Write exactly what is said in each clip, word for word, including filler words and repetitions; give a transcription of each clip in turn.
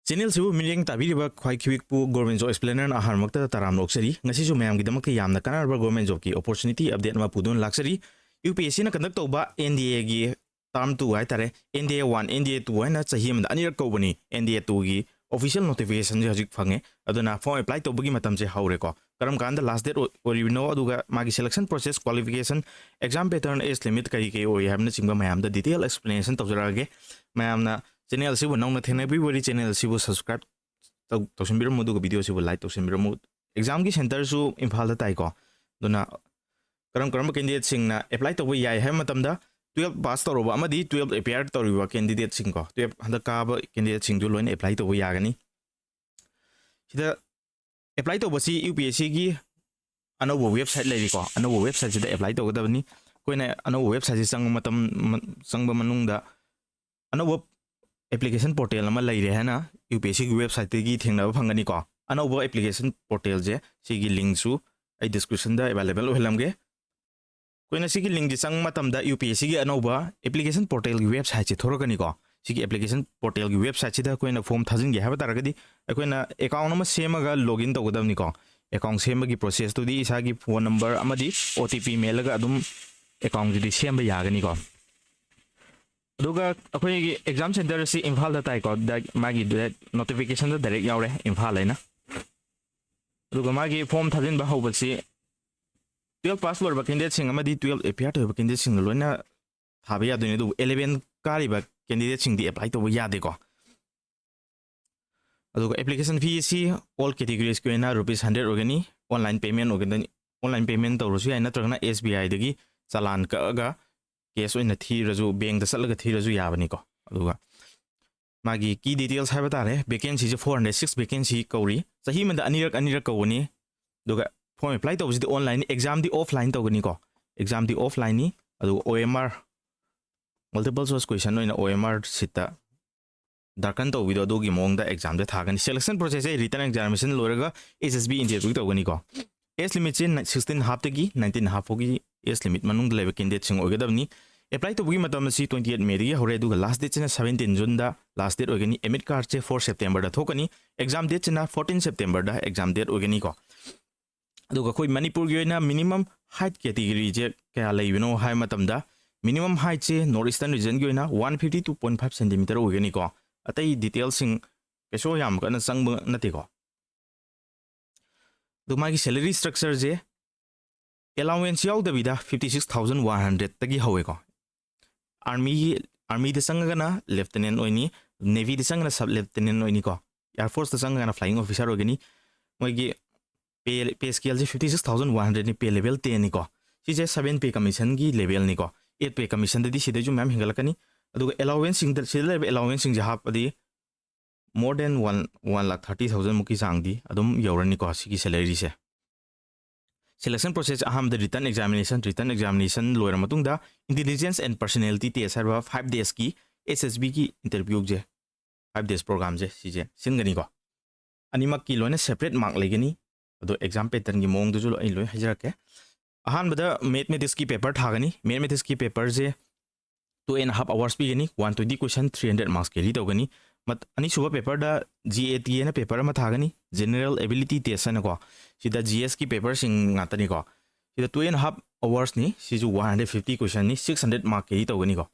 ꯆꯦꯅꯦꯜꯁꯤꯕꯨ ꯃꯤꯠꯌꯦꯡ ꯇꯥꯕꯤꯔꯤꯕ ꯈ꯭ꯋꯥꯏ ꯈꯤꯋꯤꯛꯄꯨ Government Job Explainerꯅ ꯑꯍꯥꯟꯕꯃꯛꯇꯗ ꯇꯔꯥꯝꯅ ꯑꯣꯛꯆꯔꯤ꯫ ꯉꯁꯤꯁꯨ ꯃꯌꯥꯝꯒꯤꯗꯃꯛꯇ ꯌꯥꯝꯅ ꯀꯥꯟꯅꯔꯕ Government Jobꯀꯤ opportunity update ꯑꯃ ꯄꯨꯗꯨꯅ ꯂꯥꯛꯆꯔꯤ꯫ UPSCꯅ conduct ꯇꯧꯕ NDAꯒꯤ term two ꯍꯥꯏꯇꯥꯔꯦ, NDA one, NDA two ꯍꯥꯏꯅ ꯆꯍꯤ ꯑꯃꯗ ꯑꯅꯤꯔꯛ ꯀꯧꯕꯅꯤ꯫ NDA twoꯒꯤ official notificationꯁꯦ ꯍꯧꯖꯤꯛ ꯐꯪꯉꯦ, ꯑꯗꯨꯅ form apply ꯇꯧꯕꯒꯤ ꯃꯇꯝꯁꯦ ꯍꯧꯔꯦꯀꯣ꯫ ꯀꯔꯝ ꯀꯥꯟꯗ last date ꯑꯣꯏ-, ꯑꯣꯏꯔꯤꯕꯅꯣ, ꯑꯗꯨꯒ ꯃꯥꯒꯤ selection process, qualification, exam pattern, age limit ꯀꯔꯤ ꯀꯔꯤ ꯑꯣꯏ ꯍꯥꯏꯕꯅꯆꯤꯡꯕ ꯃꯌꯥꯝꯗ detail explanation ꯇꯧꯖꯔꯛꯑꯒꯦ꯫ ꯃꯌꯥꯝꯅ ꯆꯦꯅꯦꯜ ꯑꯁꯤꯕꯨ ꯅꯧꯅ ꯊꯦꯡꯅꯕꯤꯕ ꯑꯣꯏꯔꯗꯤ ꯆꯦꯅꯦꯜ ꯑꯁꯤꯕꯨ subscribe ꯇꯧ-, ꯇꯧꯁꯤꯟꯕꯤꯔꯝꯃꯨ, ꯑꯗꯨꯒ video ꯑꯁꯤꯕꯨ like ꯇꯧꯁꯤꯟꯕꯤꯔꯝꯃꯨ꯫ Examꯒꯤ centreꯁꯨ ꯏꯝꯐꯥꯜꯗ ꯇꯥꯏꯀꯣ, ꯑꯗꯨꯅ ꯀꯔꯝ ꯀꯔꯝꯕ candidateꯁꯤꯡꯅ apply ꯇꯧꯕ ꯌꯥꯏ ꯍꯥꯏꯕ ꯃꯇꯝꯗ, twelve pass ꯇꯧꯔꯕ ꯑꯃꯗꯤ twelve appear ꯇꯧꯔꯤꯕ candidateꯁꯤꯡꯀꯣ, twelve ꯍꯟꯗꯛ ꯀꯥꯕ candidateꯁꯤꯡꯗꯨ ꯂꯣꯏꯅ apply ꯇꯧꯕ ꯌꯥꯒꯅꯤ꯫ ꯁꯤꯗ apply ꯇꯧꯕꯁꯤ UPSCꯒꯤ ꯑꯅꯧꯕ website ꯂꯩꯔꯤꯀꯣ, ꯑꯅꯧꯕ websiteꯁꯤꯗ apply ꯇꯧꯒꯗꯕꯅꯤ꯫ ꯑꯩꯈꯣꯏꯅ ꯑꯅꯧꯕ websiteꯁꯤ ꯆꯪꯕ ꯃꯇꯝ, ꯆꯪꯕ ꯃꯅꯨꯡꯗ ꯑꯅꯧꯕ application portal ꯑꯃ ꯂꯩꯔꯦ ꯍꯥꯏꯅ UPSCꯒꯤ websiteꯇꯒꯤ ꯊꯦꯡꯅꯕ ꯐꯪꯒꯅꯤꯀꯣ꯫ ꯑꯅꯧꯕ application portalꯁꯦ, ꯁꯤꯒꯤ linkꯁꯨ ꯑꯩ descriptionꯗ available ꯑꯣꯏꯍꯜꯂꯝꯒꯦ꯫ ꯑꯩꯈꯣꯏꯅ ꯁꯤꯒꯤ linkꯁꯦ ꯆꯪꯕ ꯃꯇꯝꯗ UPSCꯒꯤ ꯑꯅꯧꯕ application portalꯒꯤ websiteꯁꯦ ꯊꯣꯔꯛꯀꯅꯤꯀꯣ꯫ ꯁꯤꯒꯤ application portalꯒꯤ websiteꯁꯤꯗ ꯑꯩꯈꯣꯏꯅ form ꯊꯥꯖꯤꯟꯒꯦ ꯍꯥꯏꯕ ꯇꯥꯔꯒꯗꯤ, ꯑꯩꯈꯣꯏꯅ account ꯑꯃ ꯁꯦꯝꯃꯒ login ꯇꯧꯒꯗꯕꯅꯤꯀꯣ꯫ Account ꯁꯦꯝꯕꯒꯤ processꯇꯨꯗꯤ ꯏꯁꯥꯒꯤ phone number ꯑꯃꯗꯤ OTP ꯃꯦꯜꯂꯒ ꯑꯗꯨꯝ accountꯁꯤꯗꯤ ꯁꯦꯝꯕ ꯌꯥꯒꯅꯤꯀꯣ꯫ ꯑꯗꯨꯒ ꯑꯩꯈꯣꯏꯒꯤ exam centre ꯑꯁꯤ ꯏꯝꯐꯥꯜꯗ ꯇꯥꯏꯀꯣ, ꯗ-, ꯃꯥꯒꯤ direct notificationꯗ direct ꯌꯥꯎꯔꯦ, ꯏꯝꯐꯥꯜ ꯍꯥꯏꯅ꯫ ꯑꯗꯨꯒ ꯃꯥꯒꯤ form ꯊꯥꯖꯤꯟꯕ ꯍꯧꯕꯁꯤ twelve pass ꯂꯣꯏꯔꯕ candidateꯁꯤꯡ ꯑꯃꯗꯤ twelve appear ꯇꯧꯔꯕ candidateꯁꯤꯡꯒ ꯂꯣꯏꯅ ꯊꯥꯕ ꯌꯥꯗꯣꯏꯅꯤ, ꯑꯗꯨꯕꯨ eleven ꯀꯥꯔꯤꯕ candidateꯁꯤꯡꯗꯤ apply ꯇꯧꯕ ꯌꯥꯗꯦꯀꯣ꯫ ꯑꯗꯨꯒ application fee ꯑꯁꯤ all categoriesꯀꯤ ꯑꯣꯏꯅ rupees hundred ꯑꯣꯏꯒꯅꯤ, online payment ꯑꯣꯏꯒꯅꯤ, online payment ꯇꯧꯔꯁꯨ ꯌꯥꯏ, ꯅꯠꯇ꯭ꯔꯒꯅ SBIꯗꯒꯤ ꯆꯂꯥꯟ ꯀꯛꯑꯒ cash ꯑꯣꯏꯅ ꯊꯤꯔꯁꯨ, bankꯇ ꯆꯠꯂꯒ ꯊꯤꯔꯁꯨ ꯌꯥꯕꯅꯤꯀꯣ꯫ ꯑꯗꯨꯒ ꯃꯥꯒꯤ key details ꯍꯥꯏꯕ ꯇꯥꯔꯦ, vacancyꯁꯦ four hundred six vacancy ꯀꯧꯔꯤ, ꯆꯍꯤ ꯑꯃꯗ ꯑꯅꯤꯔꯛ ꯑꯅꯤꯔꯛ ꯀꯧꯒꯅꯤ꯫ ꯑꯗꯨꯒ form apply ꯇꯧꯕꯁꯤꯗꯤ onlineꯅꯤ, examꯗꯤ offline ꯇꯧꯒꯅꯤꯀꯣ, examꯗꯤ offlineꯅꯤ꯫ ꯑꯗꯨꯒ OMR, multiple choice question ꯑꯣꯏꯅ OMR sheetꯇ ꯗꯥꯔꯀꯟ ꯇꯧꯕꯤꯗꯣ, ꯑꯗꯨꯒꯤ ꯃꯑꯣꯡꯗ examꯁꯦ ꯊꯥꯒꯅꯤ꯫ Selection processꯁꯦ written examination ꯂꯣꯏꯔꯒ SSB interviewꯒꯤ ꯇꯧꯒꯅꯤꯀꯣ꯫ Age limitꯁꯦ ꯅ-, sixteen halfꯇꯒꯤ nineteen half ꯐꯥꯎꯒꯤ age limit ꯃꯅꯨꯡꯗ ꯂꯩꯕ candidateꯁꯤꯡ ꯑꯣꯏꯒꯗꯕꯅꯤ꯫ Apply ꯇꯧꯕꯒꯤ ꯃꯇꯝ ꯑꯁꯤ twenty eight Mayꯗꯒꯤ ꯍꯧꯔꯦ, ꯑꯗꯨꯒ last dateꯁꯤꯅ seventeen Juneꯗ ꯂꯥꯁ ꯗꯦꯠ ꯑꯣꯏꯒꯅꯤ꯫ ꯑꯦꯗꯃꯤꯠ ꯀꯥꯔꯠꯁꯦ ꯐꯣꯔ ꯁꯦꯞꯇꯦꯝꯕꯔꯗ ꯊꯣꯛꯀꯅꯤ꯫ ꯑꯦꯛꯖꯥꯝ ꯗꯦꯠꯁꯤꯅ ꯐꯣꯔꯇꯤꯟ ꯁꯦꯞꯇꯦꯝꯕꯔꯗ ꯑꯦꯛꯖꯥꯝ ꯗꯦꯠ ꯑꯣꯏꯒꯅꯤꯀꯣ꯫ ꯑꯗꯨꯒ ꯑꯩꯈꯣꯏ ꯃꯅꯤꯄꯨꯔꯒꯤ ꯑꯣꯏꯅ ꯃꯤꯅꯤꯃꯝ ꯍꯥꯏꯠ ꯀꯦꯇꯤꯒꯣꯔꯤꯁꯦ ꯀꯌꯥ ꯂꯩꯕꯅꯣ ꯍꯥꯏꯕ ꯃꯇꯝꯗ, ꯃꯤꯅꯤꯃꯝ ꯍꯥꯏꯠꯁꯦ ꯅꯣꯔꯠ ꯏꯁꯇꯔꯟ ꯔꯤꯖꯟꯒꯤ ꯑꯣꯏꯅ one fifty two point five centimetre ꯑꯣꯏꯒꯅꯤꯀꯣ꯫ ꯑꯇꯩ ꯗꯤꯇꯦꯜꯁꯤꯡ ꯀꯩꯁꯨ ꯌꯥꯝ ꯀꯟꯅ ꯆꯪꯕ ꯅꯠꯇꯦꯀꯣ꯫ ꯑꯗꯨ ꯃꯥꯒꯤ ꯁꯦꯂꯔꯤ ꯁ꯭ꯇ꯭ꯔꯛꯆꯔꯁꯦ ꯑꯦꯂꯥꯎꯋꯦꯟꯁ ꯌꯥꯎꯗꯕꯤꯗ ꯐꯤꯐꯇꯤ ꯁꯤꯛꯁ ꯊꯥꯎꯖꯟ ꯋꯥꯟ ꯍꯟꯗ꯭ꯔꯦꯗꯇꯒꯤ ꯍꯧꯋꯦꯀꯣ꯫ ꯑꯥꯔꯃꯤꯒꯤ, ꯑꯥꯔꯃꯤꯗ ꯆꯪꯉꯒꯅ ꯂꯦꯐꯇꯤꯅꯦꯟ ꯑꯣꯏꯅꯤ, ꯅꯦꯚꯤꯗ ꯆꯪꯉꯒꯅ ꯁꯕ ꯂꯦꯐꯇꯤꯅꯦꯟ ꯑꯣꯏꯅꯤꯀꯣ, ꯑꯦꯌꯔ ꯐꯣꯔꯁꯇ ꯆꯪꯉꯒꯅ ꯐ꯭ꯂꯥꯏꯌꯤꯡ ꯑꯣꯐꯤꯁꯥꯔ ꯑꯣꯏꯒꯅꯤ꯫ ꯃꯣꯏꯒꯤ ꯄꯦ, ꯄꯦ ꯁ꯭ꯀꯦꯜꯁꯦ ꯐꯤꯐꯇꯤ ꯁꯤꯛꯁ ꯊꯥꯎꯖꯟ ꯋꯥꯟ ꯍꯟꯗ꯭ꯔꯦꯗꯅꯤ, ꯄꯦ ꯂꯦꯚꯦꯜ ꯇꯦꯟꯅꯤꯀꯣ꯫ ꯁꯤꯁꯦ ꯁꯕꯦꯟ ꯄꯦ ꯀꯃꯤꯁꯟꯒꯤ ꯂꯦꯚꯦꯜꯅꯤꯀꯣ꯫ ꯑꯦꯠ ꯄꯦ ꯀꯃꯤꯁꯟꯗꯗꯤ ꯁꯤꯗꯩꯁꯨ ꯃꯌꯥꯝ ꯍꯦꯟꯒꯠꯂꯛꯀꯅꯤ꯫ ꯑꯗꯨꯒ ꯑꯦꯂꯥꯎꯋꯦꯟꯁꯁꯤꯡꯗ, ꯁꯤꯗ ꯂꯩꯔꯤꯕ ꯑꯦꯂꯥꯎꯋꯦꯟꯁꯁꯤꯡꯁꯦ ꯍꯥꯞꯄꯗꯤ more than one, one lakh thirty thousand ꯃꯨꯛꯀꯤ ꯆꯥꯡꯗꯤ ꯑꯗꯨꯝ ꯌꯧꯔꯅꯤꯀꯣ ꯁꯤꯒꯤ ꯁꯦꯂꯔꯤꯁꯦ꯫ ꯁꯦꯂꯦꯛꯁꯟ ꯄ꯭ꯔꯣꯁꯦꯁ ꯑꯍꯥꯟꯕꯗ ꯔꯤꯇꯟ ꯑꯦꯛꯖꯥꯃꯤꯅꯦꯁꯟ, ꯔꯤꯇꯟ ꯑꯦꯛꯖꯥꯃꯤꯅꯦꯁꯟ ꯂꯣꯏꯔ ꯃꯇꯨꯡꯗ ꯏꯟꯇꯦꯂꯤꯖꯦꯟꯁ ꯑꯦꯟ ꯄꯔꯁꯅꯦꯂꯤꯇꯤ ꯇꯦꯁ ꯍꯥꯏꯕ ꯐꯥꯏꯚ ꯗꯦꯖꯀꯤ ꯑꯦꯁ ꯑꯦꯁ ꯕꯤꯒꯤ ꯏꯟꯇꯔꯚ꯭ꯌꯨꯁꯦ, ꯐꯥꯏꯚ ꯗꯦꯖ ꯄ꯭ꯔꯣꯒ꯭ꯔꯥꯝꯁꯦ ꯁꯤꯁꯦ ꯁꯤꯟꯒꯅꯤꯀꯣ꯫ ꯑꯅꯤꯃꯛꯀꯤ ꯂꯣꯏꯅ ꯁꯦꯄꯔꯦꯠ ꯃꯥꯔꯛ ꯂꯩꯒꯅꯤ꯫ ꯑꯗꯣ ꯑꯦꯛꯖꯥꯝ ꯄꯦꯇꯔꯟꯒꯤ ꯃꯑꯣꯡꯗꯨꯁꯨ ꯑꯩ ꯂꯣꯏ ꯍꯥꯏꯖꯔꯛꯀꯦ꯫ ꯑꯍꯥꯟꯕꯗ ꯃꯦꯊꯃꯦꯇꯤꯛꯁꯀꯤ ꯄꯦꯄꯔ ꯊꯥꯒꯅꯤ꯫ ꯃꯦꯊꯃꯦꯇꯤꯛꯁꯀꯤ ꯄꯦꯄꯔꯁꯦ two and half hours ꯄꯤꯒꯅꯤ꯫ ꯋꯥꯟ ꯇ꯭ꯋꯦꯟꯇꯤ ꯀꯣꯏꯁꯟ, ꯊ꯭ꯔꯤ ꯍꯟꯗ꯭ꯔꯦꯗ ꯃꯥꯔꯛꯁ ꯀꯦꯔꯤ ꯇꯧꯒꯅꯤ꯫ ꯃꯠ-, ꯑꯅꯤꯁꯨꯕ ꯄꯦꯄꯔꯗ ꯖꯤ ꯑꯦ ꯇꯤ ꯑꯅ ꯄꯦꯄꯔ ꯑꯃ ꯊꯥꯒꯅꯤ, ꯖꯦꯅꯔꯦꯜ ꯑꯦꯕꯤꯂꯤꯇꯤ ꯇꯦꯁ ꯍꯥꯏꯅꯀꯣ꯫ ꯁꯤꯗ ꯖꯤ ꯑꯦꯁꯀꯤ ꯄꯦꯄꯔꯁꯤꯡ ꯉꯥꯛꯇꯅꯤꯀꯣ꯫ ꯁꯤꯗ two and half hoursꯅꯤ, ꯁꯤꯁꯨ ꯋꯥꯟ ꯍꯟꯗ꯭ꯔꯦꯗ ꯐꯤꯐꯇꯤ ꯀꯣꯏꯁꯟꯅꯤ, ꯁꯤꯛꯁ ꯍꯟꯗ꯭ꯔꯦꯗ ꯃꯥꯔꯛ ꯀꯦꯔꯤ ꯇꯧꯒꯅꯤꯀꯣ꯫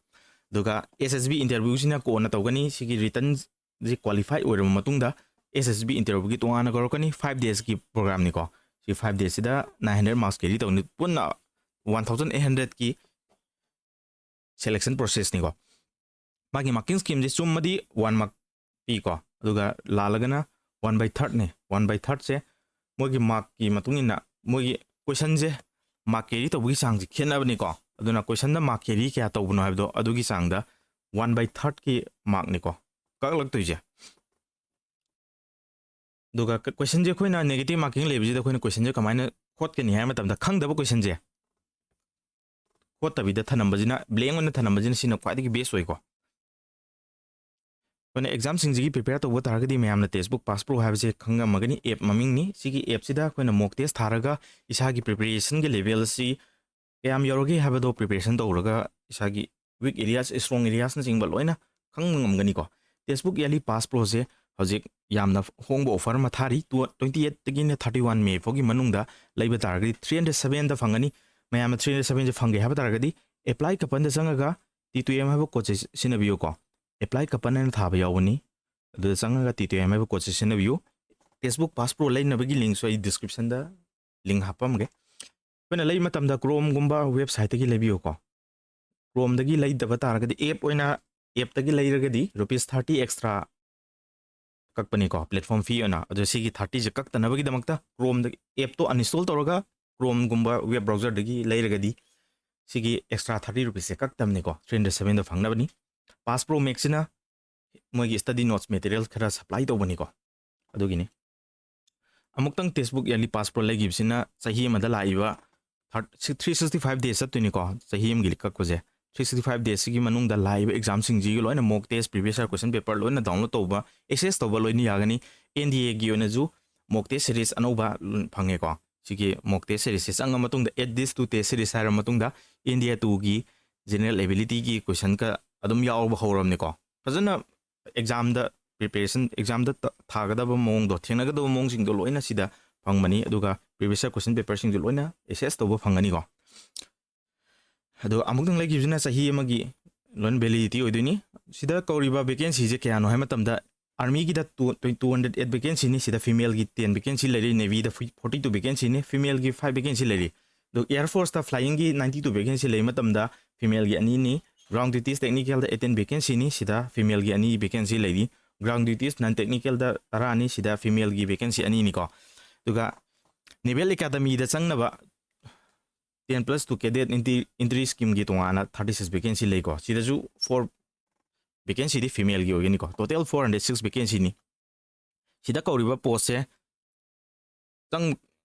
ꯑꯗꯨꯒ ꯑꯦꯁ ꯑꯦꯁ ꯕꯤ ꯏꯟꯇꯔꯚ꯭ꯌꯨꯁꯤꯅ ꯀꯣꯟꯅ ꯇꯧꯒꯅꯤ꯫ ꯁꯤꯒꯤ ꯔꯤꯇꯟꯁꯤ ꯀ꯭ꯋꯥꯂꯤꯐꯥꯏ ꯑꯣꯏꯔꯕ ꯃꯇꯨꯡꯗ ꯑꯦꯁ ꯑꯦꯁ ꯕꯤ ꯏꯟꯇꯔꯚ꯭ꯌꯨꯒꯤ ꯇꯣꯉꯥꯟꯅ ꯀꯧꯔꯛꯀꯅꯤ꯫ ꯐꯥꯏꯚ ꯗꯦꯖꯀꯤ ꯄ꯭ꯔꯣꯒ꯭ꯔꯥꯝꯅꯤꯀꯣ꯫ ꯁꯤ ꯐꯥꯏꯚ ꯗꯦꯖꯁꯤꯗ ꯅꯥꯏꯟ ꯍꯟꯗ꯭ꯔꯦꯗ ꯃꯥꯔꯛꯁ ꯀꯦꯔꯤ ꯇꯧꯅꯤ꯫ ꯄꯨꯟꯅ ꯋꯥꯟ ꯊꯥꯎꯖꯟ ꯑꯩꯠ ꯍꯟꯗ꯭ꯔꯦꯗꯀꯤ ꯁꯦꯂꯦꯛꯁꯟ ꯄ꯭ꯔꯣꯁꯦꯁꯅꯤꯀꯣ꯫ ꯃꯥꯒꯤ ꯃꯥꯔꯀꯤꯡ ꯁ꯭ꯀꯤꯝꯁꯦ ꯆꯨꯝꯃꯗꯤ ꯋꯥꯟ ꯃꯥꯔꯛ ꯄꯤꯀꯣ, ꯑꯗꯨꯒ ꯂꯥꯜꯂꯒꯅ ꯋꯥꯟ ꯕꯥꯏ ꯊꯥꯔꯠꯅꯤ꯫ ꯋꯥꯟ ꯕꯥꯏ ꯊꯥꯔꯠꯁꯦ ꯃꯣꯏꯒꯤ ꯃꯥꯔꯛꯀꯤ ꯃꯇꯨꯡ ꯏꯟꯅ ꯃꯣꯏꯒꯤ ꯀꯣꯏꯁꯟꯁꯦ ꯃꯥꯔꯛ ꯀꯦꯔꯤ ꯇꯧꯕꯒꯤ ꯆꯥꯡꯁꯦ ꯈꯦꯠꯅꯕꯅꯤꯀꯣ꯫ ꯑꯗꯨꯅ ꯀꯣꯏꯁꯟꯗ ꯃꯥꯔꯛ ꯀꯦꯔꯤ ꯀꯌꯥ ꯇꯧꯕꯅꯣ ꯍꯥꯏꯕꯗꯣ ꯑꯗꯨꯒꯤ ꯆꯥꯡꯗ ꯋꯥꯟ ꯕꯥꯏ ꯊꯥꯔꯠꯀꯤ ꯃꯥꯔꯛꯅꯤꯀꯣ ꯀꯛꯂꯛꯇꯣꯏꯁꯦ꯫ ꯑꯗꯨꯒ ꯀ-, ꯀꯣꯏꯁꯟꯁꯦ ꯑꯩꯈꯣꯏꯅ ꯅꯦꯒꯦꯇꯤꯚ ꯃꯥꯔꯀꯤꯡ ꯂꯩꯕꯁꯤꯗ ꯑꯩꯈꯣꯏꯅ ꯀꯣꯏꯁꯟꯁꯦ ꯀꯃꯥꯏꯅ ꯈꯣꯠꯀꯅꯤ ꯍꯥꯏꯕ ꯃꯇꯝꯗ, ꯈꯪꯗꯕ ꯀꯣꯏꯁꯟꯁꯦ ꯈꯣꯠꯇꯕꯤꯗ ꯊꯅꯝꯕꯁꯤꯅ, ꯕ꯭ꯂꯦꯡ ꯑꯣꯏꯅ ꯊꯅꯝꯕꯁꯤꯅ ꯁꯤꯅ ꯈ꯭ꯋꯥꯏꯗꯒꯤ ꯕꯦꯁ ꯑꯣꯏꯀꯣ꯫ ꯑꯩꯈꯣꯏꯅ ꯑꯦꯛꯖꯥꯝꯁꯤꯡꯁꯤꯒꯤ ꯄ꯭ꯔꯤꯄꯦꯌꯔ ꯇꯧꯕ ꯇꯥꯔꯒꯗꯤ ꯃꯌꯥꯝꯅ ꯇꯦꯛꯁꯕꯨꯛ ꯄꯥꯁ ꯄ꯭ꯔꯣ ꯍꯥꯏꯕꯁꯦ ꯈꯪꯉꯝꯃꯒꯅꯤ꯫ ꯑꯦꯞ ꯃꯃꯤꯡꯅꯤ꯫ ꯁꯤꯒꯤ ꯑꯦꯞꯁꯤꯗ ꯑꯩꯈꯣꯏꯅ ꯃꯣꯛ ꯇꯦꯁ ꯊꯥꯔꯒ ꯏꯁꯥꯒꯤ ꯄ꯭ꯔꯤꯄꯦꯔꯦꯁꯟꯒꯤ ꯂꯦꯚꯦꯜ ꯑꯁꯤ ꯀꯌꯥꯝ ꯌꯧꯔꯒꯦ ꯍꯥꯏꯕꯗꯣ ꯄ꯭ꯔꯤꯄꯦꯔꯦꯁꯟ ꯇꯧꯔꯒ ꯏꯁꯥꯒꯤ ꯋꯤꯛ ꯑꯦꯔꯤꯌꯥꯁ, ꯏꯁꯇ꯭ꯔꯣꯡ ꯑꯦꯔꯤꯌꯥꯁꯅꯆꯤꯡꯕ ꯂꯣꯏꯅ ꯈꯪꯕ ꯉꯝꯒꯅꯤꯀꯣ꯫ ꯇꯦꯛꯁꯕꯨꯛ ꯏꯌꯔꯂꯤ ꯄꯥꯁ ꯄ꯭ꯔꯣꯁꯦ ꯍꯧꯖꯤꯛ ꯌꯥꯝꯅ ꯍꯣꯡꯕ ꯑꯣꯐꯔ ꯑꯃ ꯊꯥꯔꯤ꯫ ꯇ꯭ꯋꯦꯟꯇꯤ ꯑꯩꯠꯇꯒꯤꯅ ꯊꯥꯔꯇꯤ ꯋꯥꯟ ꯃꯦ ꯐꯥꯎꯒꯤ ꯃꯅꯨꯡꯗ ꯂꯩꯕ ꯇꯥꯔꯒꯗꯤ ꯊ꯭ꯔꯤ ꯍꯟꯗ꯭ꯔꯦꯠ ꯁꯚꯦꯟꯗ ꯐꯪꯒꯅꯤ꯫ ꯃꯌꯥꯝꯅ ꯊ꯭ꯔꯤ ꯍꯟꯗ꯭ꯔꯦꯠ ꯁꯚꯦꯟꯁꯦ ꯐꯪꯒꯦ ꯍꯥꯏꯕ ꯇꯥꯔꯒꯗꯤ ꯑꯦꯄ꯭ꯂꯥꯏ ꯀꯄꯟꯗ ꯆꯪꯉꯒ ꯇꯤ ꯇꯨ ꯑꯦꯝ ꯍꯥꯏꯕ ꯀꯣꯗꯁꯦ ꯁꯤꯖꯤꯟꯅꯕꯤꯌꯨꯀꯣ꯫ ꯑꯦꯄ꯭ꯂꯥꯏ ꯀꯄꯟ ꯍꯥꯏꯅ ꯊꯥꯕ ꯌꯥꯎꯕꯅꯤ꯫ ꯑꯗꯨꯗ ꯆꯪꯉꯒ ꯇꯤ ꯇꯨ ꯑꯦꯝ ꯍꯥꯏꯕ ꯀꯣꯗꯁꯦ ꯁꯤꯖꯤꯟꯅꯕꯤꯌꯨ꯫ ꯇꯦꯛꯁꯕꯨꯛ ꯄꯥꯁ ꯄ꯭ꯔꯣ ꯂꯩꯅꯕꯒꯤ ꯂꯤꯡꯁꯨ ꯑꯩ ꯗꯤꯁꯀ꯭ꯔꯤꯞꯁꯟꯗ ꯂꯤꯡ ꯍꯥꯞꯄꯝꯒꯦ꯫ ꯑꯩꯈꯣꯏꯅ ꯂꯩꯕ ꯃꯇꯝꯗ ꯀ꯭ꯔꯣꯝꯒꯨꯝꯕ ꯋꯦꯕꯁꯥꯏꯠꯇꯒꯤ ꯂꯩꯕꯤꯌꯨꯀꯣ꯫ ꯀ꯭ꯔꯣꯝꯗꯒꯤ ꯂꯩꯗꯕ ꯇꯥꯔꯒꯗꯤ ꯑꯦꯞ ꯑꯣꯏꯅ ꯑꯦꯞꯇꯒꯤ ꯂꯩꯔꯒꯗꯤ ꯔꯨꯄꯤꯁ ꯊꯥꯔꯇꯤ ꯑꯦꯛꯁꯇ꯭ꯔꯥ ꯀꯛꯄꯅꯤꯀꯣ ꯄ꯭ꯂꯦꯠꯐꯣꯝ ꯐꯤ ꯑꯣꯏꯅ꯫ ꯑꯗꯣ ꯁꯤꯒꯤ ꯊꯥꯔꯇꯤꯁꯦ ꯀꯛꯇꯅꯕꯒꯤꯗꯃꯛꯇ ꯀ꯭ꯔꯣꯝꯗ ꯑꯦꯞꯇꯣ ꯑꯟꯏꯟꯁꯇꯣꯜ ꯇꯧꯔꯒ ꯀ꯭ꯔꯣꯝꯒꯨꯝꯕ ꯋꯦꯕ ꯕ꯭ꯔꯥꯎꯖꯔꯗꯒꯤ ꯂꯩꯔꯒꯗꯤ ꯁꯤꯒꯤ ꯑꯦꯛꯁꯇ꯭ꯔꯥ ꯊꯥꯔꯇꯤ ꯔꯨꯄꯤꯁꯁꯦ ꯀꯛꯇꯕꯅꯤꯀꯣ꯫ ꯊ꯭ꯔꯤ ꯍꯟꯗ꯭ꯔꯦꯠ ꯁꯚꯦꯟꯗ ꯐꯪꯅꯕꯅꯤ꯫ ꯄꯥꯁ ꯄ꯭ꯔꯣ ꯃꯦꯛꯁꯤꯅ ꯃꯣꯏꯒꯤ ꯁ꯭ꯇꯗꯤ ꯅꯣꯠꯁ ꯃꯦꯇꯔꯤꯌꯦꯜ ꯈꯔ ꯁꯄ꯭ꯂꯥꯏ ꯇꯧꯕꯅꯤꯀꯣ꯫ ꯑꯗꯨꯒꯤꯅꯤ꯫ ꯑꯃꯨꯛꯇꯪ ꯇꯦꯛꯁꯕꯨꯛ ꯏꯌꯔꯂꯤ ꯄꯥꯁ ꯄ꯭ꯔꯣ ꯂꯩꯈꯤꯕꯁꯤꯅ ꯆꯍꯤ ꯑꯃꯗ ꯂꯥꯛꯏꯕ ꯊ꯭ꯔꯤ ꯁꯤꯛꯁꯇꯤ ꯐꯥꯏꯚ ꯗꯦꯖ ꯆꯠꯇꯣꯏꯅꯤꯀꯣ꯫ ꯆꯍꯤ ꯑꯃꯒꯤ ꯀꯛꯄꯁꯦ ꯊ꯭ꯔꯤ ꯁꯤꯛꯁꯇꯤ ꯐꯥꯏꯚ ꯗꯦꯖꯁꯤꯒꯤ ꯃꯅꯨꯡꯗ ꯂꯥꯛꯏꯕ ꯑꯦꯛꯖꯥꯝꯁꯤꯡꯁꯤꯒꯤ ꯂꯣꯏꯅ mock tests, previous year question paper ꯂꯣꯏꯅ ꯗꯥꯎꯟꯂꯣꯗ ꯇꯧꯕ, ꯑꯦꯛꯁꯦꯁ ꯇꯧꯕ ꯂꯣꯏꯅ ꯌꯥꯒꯅꯤ꯫ ꯑꯦꯟ ꯗꯤ ꯑꯦꯒꯤ ꯑꯣꯏꯅꯁꯨ ꯃꯣꯛ ꯇꯦꯁ ꯁꯦꯔꯤꯁ ꯑꯅꯧꯕ ꯐꯪꯉꯦꯀꯣ꯫ ꯁꯤꯒꯤ ꯃꯣꯛ ꯇꯦꯁ ꯁꯦꯔꯤꯁꯁꯦ ꯆꯪꯉ ꯃꯇꯨꯡꯗ, add this to test series ꯍꯥꯏꯔ ꯃꯇꯨꯡꯗ, ꯑꯦꯟ ꯗꯤ ꯑꯦ ꯇꯨꯒꯤ ꯖꯦꯅꯔꯦꯜ ꯑꯦꯕꯤꯂꯤꯇꯤꯒꯤ ꯀꯣꯏꯁꯟꯒ ꯑꯗꯨꯝ ꯌꯥꯎꯕ ꯍꯧꯔꯕꯅꯤꯀꯣ꯫ ꯐꯖꯅ ꯑꯦꯛꯖꯥꯝꯗ ꯄ꯭ꯔꯤꯄꯦꯔꯦꯁꯟ, ꯑꯦꯛꯖꯥꯝꯗ ꯊꯥꯒꯗꯕ ꯃꯑꯣꯡꯗꯣ, ꯊꯦꯡꯅꯒꯗꯕ ꯃꯑꯣꯡꯁꯤꯡꯗꯣ ꯂꯣꯏꯅ ꯁꯤꯗ ꯐꯪꯕꯅꯤ꯫ ꯑꯗꯨꯒ ꯄ꯭ꯔꯤꯚꯤꯌꯁ ꯏꯌꯔ ꯀꯣꯏꯁꯟ ꯄꯦꯄꯔꯁꯤꯡꯁꯨ ꯂꯣꯏꯅ ꯑꯦꯛꯁꯦꯁ ꯇꯧꯕ ꯐꯪꯒꯅꯤꯀꯣ꯫ ꯑꯗꯣ ꯑꯃꯨꯛꯇꯪ ꯂꯩꯈꯤꯕꯁꯤꯅ ꯆꯍꯤ ꯑꯃꯒꯤ ꯂꯣꯏꯅ ꯚꯦꯂꯤꯗꯤꯇꯤ ꯑꯣꯏꯗꯣꯏꯅꯤ꯫ ꯁꯤꯗ ꯀꯧꯔꯤꯕ ꯚꯦꯀꯦꯟꯁꯤꯁꯦ ꯀꯌꯥꯅꯣ ꯍꯥꯏꯕ ꯃꯇꯝꯗ, ꯑꯥꯔꯃꯤꯒꯤꯗ ꯇꯨ, ꯇꯨ ꯍꯟꯗ꯭ꯔꯦꯠ ꯑꯦꯠ ꯚꯦꯀꯦꯟꯁꯤꯅꯤ꯫ ꯁꯤꯗ ꯐꯤꯃꯦꯜꯒꯤ ꯇꯦꯟ ꯚꯦꯀꯦꯟꯁꯤ ꯂꯩꯔꯤ, ꯅꯦꯚꯤꯗ ꯐꯣꯔꯇꯤ ꯇꯨ ꯚꯦꯀꯦꯟꯁꯤꯅꯤ, ꯐꯤꯃꯦꯜꯒꯤ ꯐꯥꯏꯚ ꯚꯦꯀꯦꯟꯁꯤ ꯂꯩꯔꯤ꯫ ꯑꯗꯣ ꯑꯦꯌꯔ ꯐꯣꯔꯁꯇ ꯐ꯭ꯂꯥꯏꯌꯤꯡꯒꯤ ꯅꯥꯏꯟꯇꯤ ꯇꯨ ꯚꯦꯀꯦꯟꯁꯤ ꯂꯩ ꯃꯇꯝꯗ ꯐꯤꯃꯦꯜꯒꯤ ꯑꯅꯤꯅꯤ꯫ ꯒ꯭ꯔꯥꯎꯟ ꯗ꯭ꯌꯨꯇꯤꯁ ꯇꯦꯛꯅꯤꯀꯦꯜꯗ ꯑꯦꯇꯦꯟ ꯚꯦꯀꯦꯟꯁꯤꯅꯤ, ꯁꯤꯗ ꯐꯤꯃꯦꯜꯒꯤ ꯑꯅꯤ ꯚꯦꯀꯦꯟꯁꯤ ꯂꯩꯔꯤ꯫ ꯒ꯭ꯔꯥꯎꯟ ꯗ꯭ꯌꯨꯇꯤꯁ ꯅꯟ ꯇꯦꯛꯅꯤꯀꯦꯜꯗ ꯇꯔꯥꯅꯤ, ꯁꯤꯗ ꯐꯤꯃꯦꯜꯒꯤ ꯚꯦꯀꯦꯟꯁꯤ ꯑꯅꯤꯅꯤꯀꯣ꯫ ꯑꯗꯨꯒ ꯅꯦꯚꯦꯜ ꯑꯦꯀꯥꯗꯃꯤꯗ ꯆꯪꯅꯕ ten plus two cadet entry ꯁ꯭ꯀꯤꯝꯒꯤ ꯇꯣꯉꯥꯟꯅ ꯊꯥꯔꯇꯤ ꯁꯤꯛꯁ ꯚꯦꯀꯦꯟꯁꯤ ꯂꯩꯀꯣ꯫ ꯁꯤꯗꯁꯨ ꯐꯣꯔ ꯚꯦꯀꯦꯟꯁꯤꯗꯤ ꯐꯤꯃꯦꯜꯒꯤ ꯑꯣꯏꯒꯅꯤꯀꯣ꯫ ꯇꯣꯇꯦꯜ ꯐꯣꯔ ꯍꯟꯗ꯭ꯔꯦꯠ ꯁꯤꯛꯁ ꯚꯦꯀꯦꯟꯁꯤꯅꯤ꯫ ꯁꯤꯗ ꯀꯧꯔꯤꯕ ꯄꯣꯁꯁꯦ ꯆꯪ-,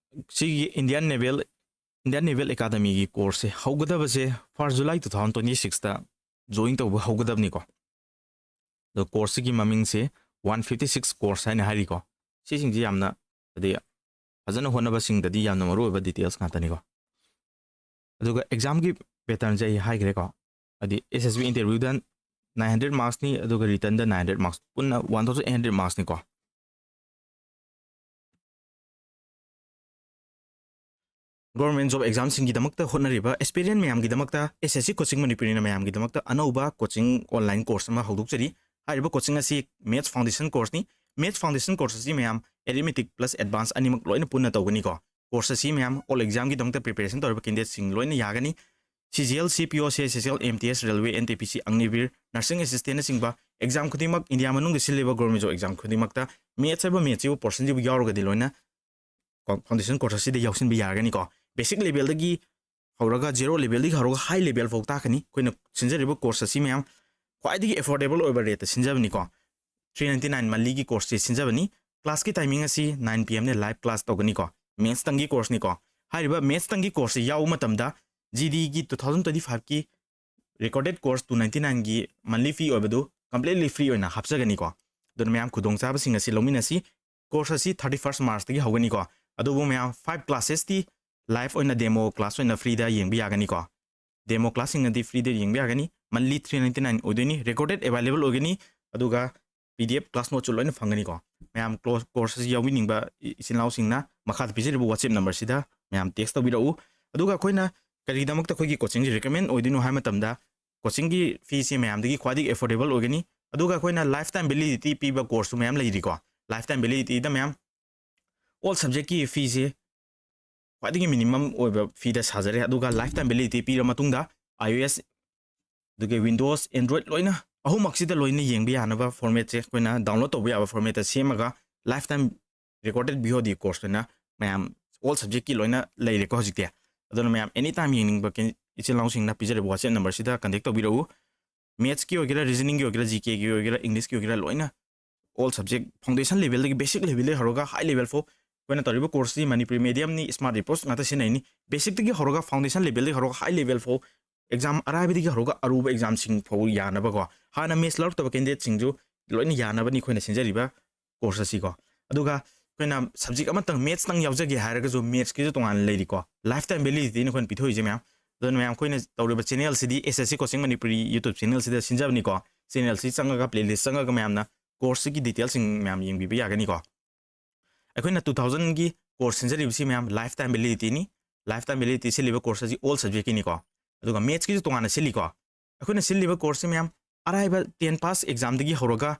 ꯁꯤꯒꯤ ꯏꯟꯗꯤꯌꯥꯟ ꯅꯦꯚꯦꯜ, ꯏꯟꯗꯤꯌꯥꯟ ꯅꯦꯚꯦꯜ ꯑꯦꯀꯥꯗꯃꯤꯒꯤ ꯀꯣꯔꯁꯁꯦ ꯍꯧꯒꯗꯕꯁꯦ ꯐꯥꯔꯁ ꯖꯨꯂꯥꯏ ꯇꯨ ꯊꯥꯎꯖꯟ ꯇ꯭ꯋꯦꯟꯇꯤ ꯁꯤꯛꯁꯇ ꯖꯣꯏꯟ ꯇꯧꯕ ꯍꯧꯒꯗꯕꯅꯤꯀꯣ꯫ ꯑꯗꯣ ꯀꯣꯔꯁꯁꯤꯒꯤ ꯃꯃꯤꯡꯁꯦ ꯋꯥꯟ ꯐꯤꯐꯇꯤ ꯁꯤꯛꯁ ꯀꯣꯔꯁ ꯍꯥꯏꯅ ꯍꯥꯏꯔꯤꯀꯣ꯫ ꯁꯤꯁꯤꯡꯁꯤ ꯌꯥꯝꯅ, ꯍꯥꯏꯗꯤ, ꯐꯖꯅ ꯍꯣꯠꯅꯕꯁꯤꯡꯗꯗꯤ ꯌꯥꯝꯅ ꯃꯔꯨꯑꯣꯏꯕ ꯗꯤꯇꯦꯜꯁ ꯉꯥꯛꯇꯅꯤꯀꯣ꯫ ꯑꯗꯨꯒ ꯑꯦꯛꯖꯥꯝꯒꯤ ꯄꯦꯇꯔꯟꯁꯦ ꯑꯩ ꯍꯥꯏꯈ꯭ꯔꯦꯀꯣ꯫ ꯍꯥꯏꯗꯤ ꯑꯦꯁ ꯑꯦꯁ ꯕꯤ ꯏꯟꯇꯔꯚ꯭ꯌꯨꯗ nine hundred marksꯅꯤ, ꯑꯗꯨꯒ writtenꯗ nine hundred marks, ꯄꯨꯟꯅ one thousand eight hundred marksꯅꯤꯀꯣ꯫ Government job examꯁꯤꯡꯒꯤꯗꯃꯛꯇ ꯍꯣꯠꯅꯔꯤꯕ aspirant ꯃꯌꯥꯝꯒꯤꯗꯃꯛꯇ S S C Coaching ꯃꯅꯤꯄꯨꯔꯤꯅ ꯃꯌꯥꯝꯒꯤꯗꯃꯛꯇ ꯑꯅꯧꯕ coaching online course ꯑꯃ ꯍꯧꯗꯣꯛꯆꯔꯤ꯫ ꯍꯥꯏꯔꯤꯕ coaching ꯑꯁꯤ Maths Foundation courseꯅꯤ꯫ Maths Foundation course ꯑꯁꯤ ꯃꯌꯥꯝ arithmetic plus advance ꯑꯅꯤꯃꯛ ꯂꯣꯏꯅ ꯄꯨꯟꯅ ꯇꯧꯒꯅꯤꯀꯣ꯫ Course ꯑꯁꯤ ꯃꯌꯥꯝ all examꯒꯤꯗꯃꯛꯇ preparationꯒꯤ ꯇꯧꯔꯤꯕ candidateꯁꯤꯡ ꯂꯣꯏꯅ ꯌꯥꯒꯅꯤ꯫ C G L, C P O, C H S L, M T S, Railway, N T P C, Agniveer, Nursing Assistantꯅꯆꯤꯡꯕ exam ꯈꯨꯗꯤꯡꯃꯛ, ꯏꯟꯗꯤꯌꯥ ꯃꯅꯨꯡꯗ ꯁꯤꯜꯂꯤꯕ government job exam ꯈꯨꯗꯤꯡꯃꯛꯇ Maths ꯍꯥꯏꯕ Mathsꯁꯤꯕꯨ portionꯁꯤꯕꯨ ꯌꯥꯎꯔꯒꯗꯤ ꯂꯣꯏꯅ foundation course ꯑꯁꯤꯗ ꯌꯥꯎꯁꯤꯟꯕ ꯌꯥꯒꯅꯤꯀꯣ꯫ Basic levelꯗꯒꯤ ꯍꯧꯔꯒ, zero levelꯗꯒꯤ ꯍꯧꯔꯒ high level ꯐꯥꯎ ꯇꯥꯛꯀꯅꯤ꯫ ꯑꯩꯈꯣꯏꯅ ꯁꯤꯟꯖꯔꯤꯕ course ꯑꯁꯤ ꯃꯌꯥꯝ ꯈ꯭ꯋꯥꯏꯗꯒꯤ affordable ꯑꯣꯏꯕ rateꯇ ꯁꯤꯟꯖꯕꯅꯤꯀꯣ꯫ Three ninety nine monthlyꯒꯤ courseꯁꯦ ꯁꯤꯟꯖꯕꯅꯤ꯫ Classꯀꯤ timing ꯑꯁꯤ nine P M ꯅ live class ꯇꯧꯒꯅꯤꯀꯣ꯫ Mathsꯇꯪꯒꯤ courseꯅꯤꯀꯣ꯫ ꯍꯥꯏꯔꯤꯕ Mathsꯇꯪꯒꯤ courseꯁꯦ ꯌꯥꯎꯕ ꯃꯇꯝꯗ G Dꯒꯤ two thousand twenty fiveꯀꯤ recorded course two ninety nineꯒꯤ monthly fee ꯑꯣꯏꯕꯗꯨ completely free ꯑꯣꯏꯅ ꯍꯥꯞꯆꯒꯅꯤꯀꯣ꯫ ꯑꯗꯨꯅ ꯃꯌꯥꯝ ꯈꯨꯗꯣꯡꯆꯥꯕꯁꯤꯡ ꯑꯁꯤ ꯂꯧꯃꯤꯟꯅꯁꯤ꯫ Course ꯑꯁꯤ thirty first Marchꯇꯒꯤ ꯍꯧꯒꯅꯤꯀꯣ꯫ ꯑꯗꯨꯕꯨ ꯃꯌꯥꯝ five classesꯇꯤ live ꯑꯣꯏꯅ demo class ꯑꯣꯏꯅ freeꯗ ꯌꯦꯡꯕ ꯌꯥꯒꯅꯤꯀꯣ꯫ Demo classꯁꯤꯡ ꯑꯗꯤ freeꯗ ꯌꯦꯡꯕ ꯌꯥꯒꯅꯤ꯫ Monthly three ninety nine ꯑꯣꯏꯗꯣꯏꯅꯤ꯫ Recorded available ꯑꯣꯏꯒꯅꯤ꯫ ꯑꯗꯨꯒ P D F class noteꯁꯨ ꯂꯣꯏꯅ ꯐꯪꯒꯅꯤꯀꯣ꯫ ꯃꯌꯥꯝ close course ꯑꯁꯤ ꯌꯥꯎꯕꯤꯅꯤꯡꯕ ꯏ-, ꯏꯆꯤꯟ ꯏꯅꯥꯎꯁꯤꯡꯅ ꯃꯈꯥꯗ ꯄꯤꯖꯔꯤꯕ WhatsApp numberꯁꯤꯗ ꯃꯌꯥꯝ text ꯇꯧꯕꯤꯔꯛꯎ꯫ ꯑꯗꯨꯒ ꯑꯩꯈꯣꯏꯅ ꯀꯔꯤꯒꯤꯗꯃꯛꯇ ꯑꯩꯈꯣꯏꯒꯤ coachingꯁꯤ recommend ꯑꯣꯏꯗꯣꯏꯅꯣ ꯍꯥꯏꯕ ꯃꯇꯝꯗ, coachingꯒꯤ feeꯁꯦ ꯃꯌꯥꯝꯗꯒꯤ ꯈ꯭ꯋꯥꯏꯗꯒꯤ affordable ꯑꯣꯏꯒꯅꯤ꯫ ꯑꯗꯨꯒ ꯑꯩꯈꯣꯏꯅ lifetime validity ꯄꯤꯕ courseꯁꯨ ꯃꯌꯥꯝ ꯂꯩꯔꯤꯀꯣ꯫ Lifetime validityꯗ ꯃꯌꯥꯝ all subjectꯀꯤ feeꯁꯦ ꯈ꯭ꯋꯥꯏꯗꯒꯤ minimum ꯑꯣꯏꯕ feeꯗ ꯁꯥꯖꯔꯦ꯫ ꯑꯗꯨꯒ lifetime validity ꯄꯤꯔ ꯃꯇꯨꯡꯗ iOS, ꯑꯗꯨꯒ Windows, Android ꯂꯣꯏꯅ ꯑꯍꯨꯝꯃꯛꯁꯤꯗ ꯂꯣꯏꯅ ꯌꯦꯡꯕ ꯌꯥꯅꯕ formatꯁꯦ ꯑꯩꯈꯣꯏꯅ download ꯇꯧꯕ ꯌꯥꯕ formatꯇ ꯁꯦꯝꯃꯒ lifetime recorded V O D course ꯑꯣꯏꯅ ꯃꯌꯥꯝ all subjectꯀꯤ ꯂꯣꯏꯅ ꯂꯩꯔꯦꯀꯣ ꯍꯧꯖꯤꯛꯇꯤ꯫ ꯑꯗꯨꯅ ꯃꯌꯥꯝ anytime ꯌꯦꯡꯅꯤꯡꯕ ꯀꯦꯟ-, ꯏꯆꯤꯜ ꯏꯅꯥꯎꯁꯤꯡꯅ ꯄꯤꯖꯔꯤꯕ WhatsApp numberꯁꯤꯗ contact ꯇꯧꯕꯤꯔꯛꯎ꯫ Mathsꯀꯤ ꯑꯣꯏꯒꯦꯔꯥ, reasoningꯒꯤ ꯑꯣꯏꯒꯦꯔꯥ, GKꯒꯤ ꯑꯣꯏꯒꯦꯔꯥ, Englishꯀꯤ ꯑꯣꯏꯒꯦꯔꯥ, ꯂꯣꯏꯅ all subject foundation levelꯗꯒꯤ, basic levelꯗꯒꯤ ꯍꯧꯔꯒ high level ꯐꯥꯎ ꯑꯩꯈꯣꯏꯅ ꯇꯧꯔꯤꯕ courseꯁꯤ ꯃꯅꯤꯄꯨꯔꯤ mediumꯅꯤ, smart approach ꯉꯥꯛꯇ ꯁꯤꯖꯤꯟꯅꯩꯅꯤ꯫ Basicꯇꯒꯤ ꯍꯧꯔꯒ, foundation levelꯗꯒꯤ ꯍꯧꯔꯒ high level ꯐꯥꯎ, exam ꯑꯔꯥꯏꯕꯗꯒꯤ ꯍꯧꯔꯒ ꯑꯔꯨꯕ examꯁꯤꯡ ꯐꯥꯎ ꯌꯥꯅꯕꯀꯣ, ꯍꯥꯟꯅ maths ꯂꯧꯔꯛꯇꯕ candidateꯁꯤꯡꯁꯨ ꯂꯣꯏꯅ ꯌꯥꯅꯕꯅꯤ ꯑꯩꯈꯣꯏꯅ ꯁꯤꯟꯖꯔꯤꯕ course ꯑꯁꯤꯀꯣ꯫ ꯑꯗꯨꯒ ꯑꯩꯈꯣꯏꯅ subject ꯑꯃꯇꯪ mathsꯇꯪ ꯌꯥꯎꯖꯒꯦ ꯍꯥꯏꯔꯒꯁꯨ mathsꯀꯤꯁꯨ ꯇꯣꯉꯥꯟꯅ ꯂꯩꯔꯤꯀꯣ꯫ Lifetime validityꯅ ꯑꯩꯈꯣꯏꯅ ꯄꯤꯊꯣꯛꯏꯁꯦ ꯃꯌꯥꯝ꯫ ꯑꯗꯨꯅ ꯃꯌꯥꯝ, ꯑꯩꯈꯣꯏꯅ ꯇꯧꯔꯤꯕ channel ꯁꯤꯗꯤ S S C Coaching Manipuri YouTube channel ꯁꯤꯗ ꯁꯤꯟꯖꯕꯅꯤꯀꯣ꯫ Channel ꯁꯤ ꯆꯪꯉꯒ, playlist ꯆꯪꯉꯒ ꯃꯌꯥꯝꯅ course ꯁꯤꯒꯤ detail ꯁꯤꯡ ꯃꯌꯥꯝ ꯌꯦꯡꯕꯤꯕ ꯌꯥꯒꯅꯤꯀꯣ꯫ ꯑꯩꯈꯣꯏꯅ two thousand ꯒꯤ course ꯁꯤꯟꯖꯔꯤꯕꯁꯤ ꯃꯌꯥꯝ lifetime validity ꯅꯤ꯫ Lifetime validity ꯁꯤꯜꯂꯤꯕ course ꯑꯁꯤ all subject ꯀꯤꯅꯤꯀꯣ꯫ ꯑꯗꯨꯒ maths ꯀꯤꯁꯨ ꯇꯣꯉꯥꯟꯅ ꯁꯤꯜꯂꯤꯀꯣ꯫ ꯑꯩꯈꯣꯏꯅ ꯁꯤꯜꯂꯤꯕ course ꯁꯤ ꯃꯌꯥꯝ ꯑꯔꯥꯏꯕ ten pass exam ꯗꯒꯤ ꯍꯧꯔꯒ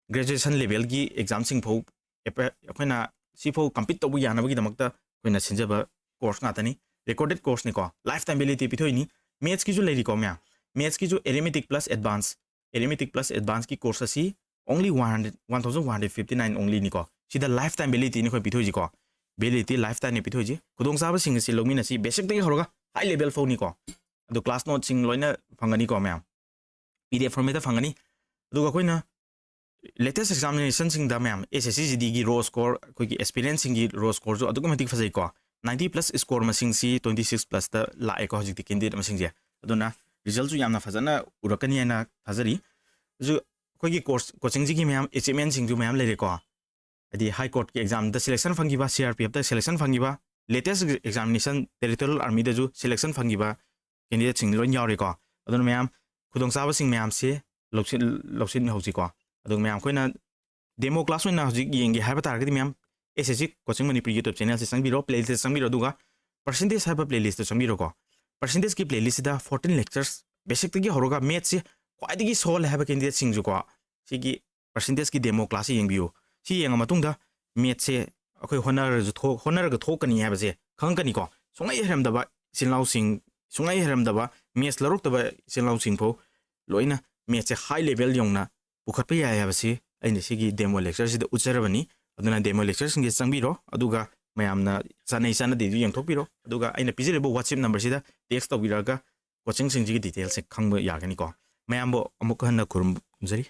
graduation level ꯒꯤ exam ꯁꯤꯡ ꯐꯥꯎ ꯑꯦꯄ-, ꯑꯩꯈꯣꯏꯅ ꯁꯤꯐꯥꯎ compete ꯇꯧꯕ ꯌꯥꯅꯕꯒꯤꯗꯃꯛꯇ ꯑꯩꯈꯣꯏꯅ ꯁꯤꯟꯖꯕ course ꯉꯥꯛꯇꯅꯤ꯫ Recorded course ꯅꯤꯀꯣ꯫ Lifetime validity ꯄꯤꯊꯣꯛꯏꯅꯤ꯫ Maths ꯀꯤꯁꯨ ꯂꯩꯔꯤꯀꯣ ꯃꯌꯥꯝ꯫ Maths ꯀꯤꯁꯨ Arithmetic plus Advance, Arithmetic plus Advance ꯀꯤ course ꯑꯁꯤ only one hundred, one thousand one hundred fifty nine only ꯅꯤꯀꯣ꯫ ꯁꯤꯗ lifetime validity ꯅꯤ ꯑꯩꯈꯣꯏ ꯄꯤꯊꯣꯛꯏꯁꯤꯀꯣ꯫ Validity lifetime ꯅꯤ ꯄꯤꯊꯣꯛꯏꯁꯤ꯫ ꯈꯨꯗꯣꯡꯆꯥꯕꯁꯤꯡ ꯑꯁꯤ ꯂꯧꯃꯤꯟꯅꯁꯤ, basic ꯇꯒꯤ ꯍꯧꯔꯒ high level ꯐꯥꯎꯅꯤꯀꯣ꯫ ꯑꯗꯨ class note ꯁꯤꯡ ꯂꯣꯏꯅ ꯐꯪꯒꯅꯤꯀꯣ ꯃꯌꯥꯝ꯫ P D F format ꯇ ꯐꯪꯒꯅꯤ꯫ ꯑꯗꯨꯒ ꯑꯩꯈꯣꯏꯅ latest examination ꯁꯤꯡꯗ ꯃꯌꯥꯝ, S S C G D ꯒꯤ raw score, ꯑꯩꯈꯣꯏꯒꯤ aspirant ꯁꯤꯡꯒꯤ raw score ꯁꯨ ꯑꯗꯨꯛꯀꯤ ꯃꯇꯤꯛ ꯐꯖꯩꯀꯣ꯫ Ninety plus score ꯃꯁꯤꯡꯁꯤ twenty six plus ꯇ ꯂꯥꯛꯑꯦꯀꯣ ꯍꯧꯖꯤꯛꯇꯤ candidate ꯃꯁꯤꯡꯁꯦ꯫ ꯑꯗꯨꯅ result ꯁꯨ ꯌꯥꯝꯅ ꯐꯖꯅ ꯎꯔꯛꯀꯅꯤ ꯍꯥꯏꯅ ꯊꯥꯖꯔꯤ꯫ ꯑꯗꯨ ꯑꯩꯈꯣꯏꯒꯤ course, coaching ꯁꯤꯒꯤ ꯃꯌꯥꯝ achievement ꯁꯤꯡꯁꯨ ꯃꯌꯥꯝ ꯂꯩꯔꯦꯀꯣ꯫ ꯍꯥꯏꯗꯤ High Court ꯀꯤ exam ꯗ selection ꯐꯪꯈꯤꯕ, C R P F ꯇ selection ꯐꯪꯈꯤꯕ, latest examination Territorial Army ꯗꯁꯨ selection ꯐꯪꯈꯤꯕ candidate ꯁꯤꯡ ꯂꯣꯏ ꯌꯥꯎꯔꯦꯀꯣ꯫ ꯑꯗꯨꯅ ꯃꯌꯥꯝ, ꯈꯨꯗꯣꯡꯆꯥꯕꯁꯤꯡ ꯃꯌꯥꯝꯁꯦ ꯂꯧꯁꯤꯟ-, ꯂꯧꯁꯤꯟꯍꯧꯁꯤꯀꯣ꯫ ꯑꯗꯨꯒ ꯃꯌꯥꯝ, ꯑꯩꯈꯣꯏꯅ demo class ꯑꯣꯏꯅ ꯍꯧꯖꯤꯛ ꯌꯦꯡꯒꯦ ꯍꯥꯏꯕ ꯇꯥꯔꯒꯗꯤ ꯃꯌꯥꯝ, S S C Coaching Manipuri YouTube channel ꯁꯦ ꯆꯪꯕꯤꯔꯣ, playlist ꯇ ꯆꯪꯕꯤꯔꯣ, ꯑꯗꯨꯒ percentage ꯍꯥꯏꯕ playlist ꯇ ꯆꯪꯕꯤꯔꯣꯀꯣ꯫ Percentage ꯀꯤ playlist ꯁꯤꯗ fourteen lectures, basic ꯇꯒꯤ ꯍꯧꯔꯒ maths ꯁꯦ ꯈ꯭ꯋꯥꯏꯗꯒꯤ ꯁꯣꯜꯂꯦ ꯍꯥꯏꯕ candidate ꯁꯤꯡꯁꯨꯀꯣ, ꯁꯤꯒꯤ percentage ꯀꯤ demo class ꯁꯤ ꯌꯦꯡꯕꯤꯌꯨ꯫ ꯁꯤ ꯌꯦꯡꯉ ꯃꯇꯨꯡꯗ maths ꯁꯦ ꯑꯩꯈꯣꯏ ꯍꯣꯠꯅꯔꯁꯨ ꯊꯣꯛ-, ꯍꯣꯠꯅꯔꯒ ꯊꯣꯛꯀꯅꯤ ꯍꯥꯏꯕꯁꯦ ꯈꯪꯉꯛꯀꯅꯤꯀꯣ꯫ ꯁꯨꯡꯍꯩ ꯍꯩꯔꯝꯗꯕ ꯏꯆꯤꯜ ꯏꯅꯥꯎꯁꯤꯡ, ꯁꯨꯡꯍꯩ ꯍꯩꯔꯝꯗꯕ maths ꯂꯧꯔꯛꯇꯕ ꯏꯆꯤꯜ ꯏꯅꯥꯎꯁꯤꯡ ꯐꯥꯎ ꯂꯣꯏꯅ maths ꯁꯦ high level ꯌꯧꯅ ꯄꯨꯈꯠꯄ ꯌꯥꯏ ꯍꯥꯏꯕꯁꯤ ꯑꯩꯅ ꯁꯤꯒꯤ demo lecture ꯁꯤꯗ ꯎꯠꯆꯔꯕꯅꯤ꯫ ꯑꯗꯨꯅ demo lecture ꯁꯤꯡꯁꯦ ꯆꯪꯕꯤꯔꯣ, ꯑꯗꯨꯒ ꯃꯌꯥꯝꯅ ꯆꯥꯅꯩ ꯆꯥꯅꯗꯦꯗꯨ ꯌꯦꯡꯊꯣꯛꯄꯤꯔꯣ, ꯑꯗꯨꯒ ꯑꯩꯅ ꯄꯤꯖꯔꯤꯕ WhatsApp number ꯁꯤꯗ text ꯇꯧꯕꯤꯔꯛꯑꯒ coaching ꯁꯤꯡꯁꯤꯒꯤ details ꯁꯦ ꯈꯪꯕ ꯌꯥꯒꯅꯤꯀꯣ꯫ ꯃꯌꯥꯝꯕꯨ ꯑꯃꯨꯛ ꯍꯟꯅ ꯈꯨꯔꯨꯝꯖꯔꯤ꯫